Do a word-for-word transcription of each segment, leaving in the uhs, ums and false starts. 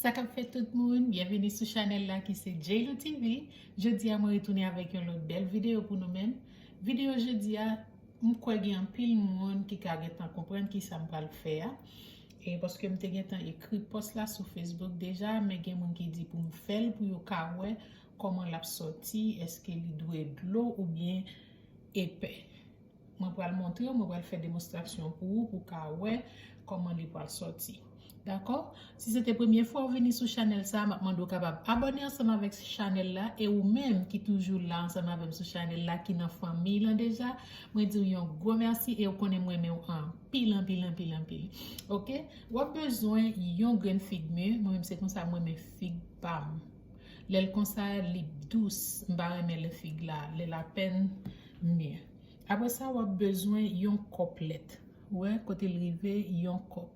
Sa k ap fèt tout moun, byenvini sou chanèl la ki se J L O T V. Jodi a mwen retounen avèk yon lòt bèl videyo pou nou menm. Videyo jodi a, m kwè gen anpil moun ki ka gentan konprann kisa m pral fè a. E paske m te gentan ekri pòs la sou Facebook deja, men gen moun ki di pou m fè l pou yo ka wè kòman l ap sòti, èske li dwe dlo oubyen epè. Mwen pral montre w, mwen pral fè demonstrasyon pou ou, pou w ka wè kòman li pral sòti. Dakò? Si se te premye fwa w vini sou chanèl sa, m ap mande w kapab abòne ansanm avèk chanèl la, e ou menm ki toujou la ansanm avè m sou chanèl la, ki nan fanmiy lan deja, mwen di w yon gwo mèsi e w konnen m renmen w anpil, anpil, anpil, anpil. Oke? W ap bezwen yon grenn fig mi, mwen menm se konsa mwen renmen fig pa m. Lè l konsa, li dous, m pa renmen lè fig la, lè l apèn mi. Apre sa, w ap bezwen yon kòp lèt. Ou wè, kote l rive, yon kòp.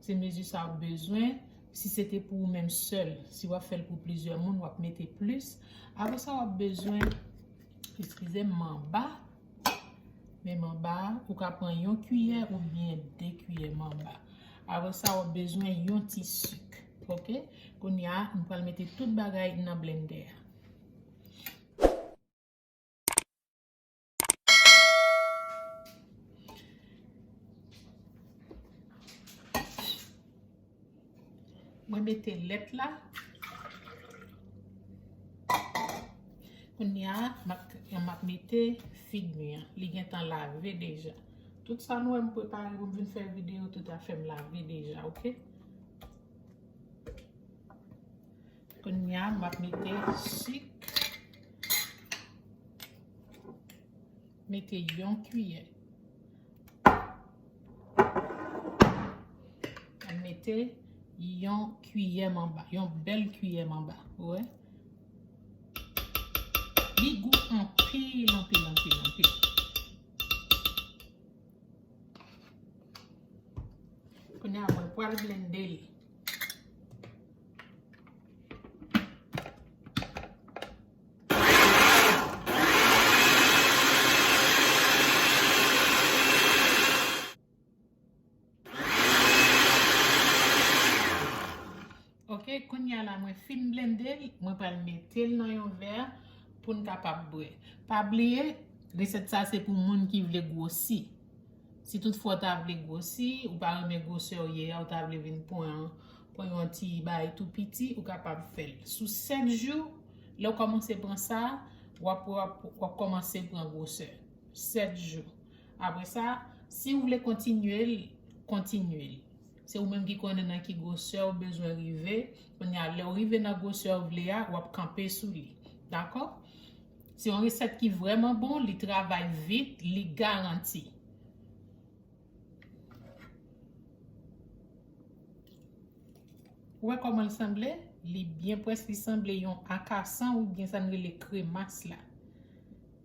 Se mezi sa w ap bezwen. Si se te pou ou menm sèl, si w ap fè l pou plizyè moun, w ap mete plis. Apre sa, w ap bezwen, eskize m, manba. Men manba a, ou ka pran yon kiyè oubyen de kiyè manba. Apre sa, w ap bezwen yon ti sik. Oke? Kounye a, m pral mete tout bagay nan blendè a. Mwen mete lèt la. Kounye a, m ap, m ap mete fig mi an. Li gentan lave deja. Tout sa nou wè m prepare pou m vin fè videyo, tout afè m lave deja, oke? Kounye a, m ap mete sik. Mete yon kiyè. M ap mete yon kiyè manba, yon bèl kiyè manba. Ou wè? Li gou anpil, anpil, anpil, anpil. Kounye a, mwen pral blende l. Oke, kounye a la mwen fin blende l, mwen pral mete l nan yon vè pou n kapab bwè. Pa bliye, resèt sa se pou moun ki vle gwosi. Si toutfwa w ta vle gwosi, ou pa renmen gwosè w ye a, ou ta vle vin pran, pran yon ti bagay tou piti, ou kapab fè l. Sou sèt jou, lè w kòmanse pran sa, w ap, w ap, w ap kòmanse pran gwosè. Sèt jou. Apre sa, si w vle kontinye l, kontinye l. Se ou menm ki konnen nan ki gwosè w bezwen rive. Kounye a, lè w rive nan gwosè w vle a, w ap kanpe sou li. Dakò? Se yon resèt ki vrèman bon, li travay vit, li garanti. Ou wè kòman l sanble? Li byen près, li sanble yon akasan oubyen sa n rele kremas la.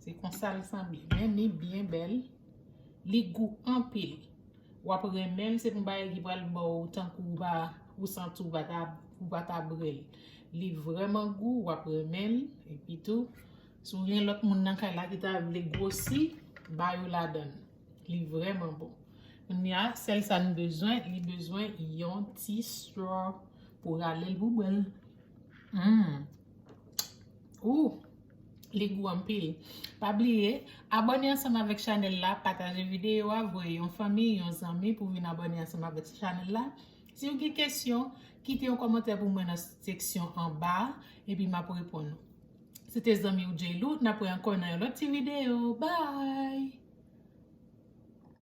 Se konsa l sanble. Men li byen bèl. Li gou anpil. W ap renmen l, se yon bagay ki pral ba w tankou w pa, ou santi w pa ta, ou pa ta bwè l. Li vrèman gou, w ap renmen l. Epi tou, si w gen lòt moun nan kay la ki ta vle gwosi, ba yo ladan l. Li vrèman bon. Kounye a, sèl sa n bezwen, li bezwen yon ti straw pou rale l pou bwè l. Mm. Ou, li gou anpil. Pa bliye, abòne ansanm avèk chanèl la, pataje videyo a, voye yon fanmi, yon zanmi pou vin abòne ansanm avèk chanèl la. Si w gen kesyon, kite yon kòmantè pou mwen nan seksyon anba a, epi m ap reponn ou. Se te zanmi w J-Lou, n ap wè ankò nan yon lòt ti videyo. Bye!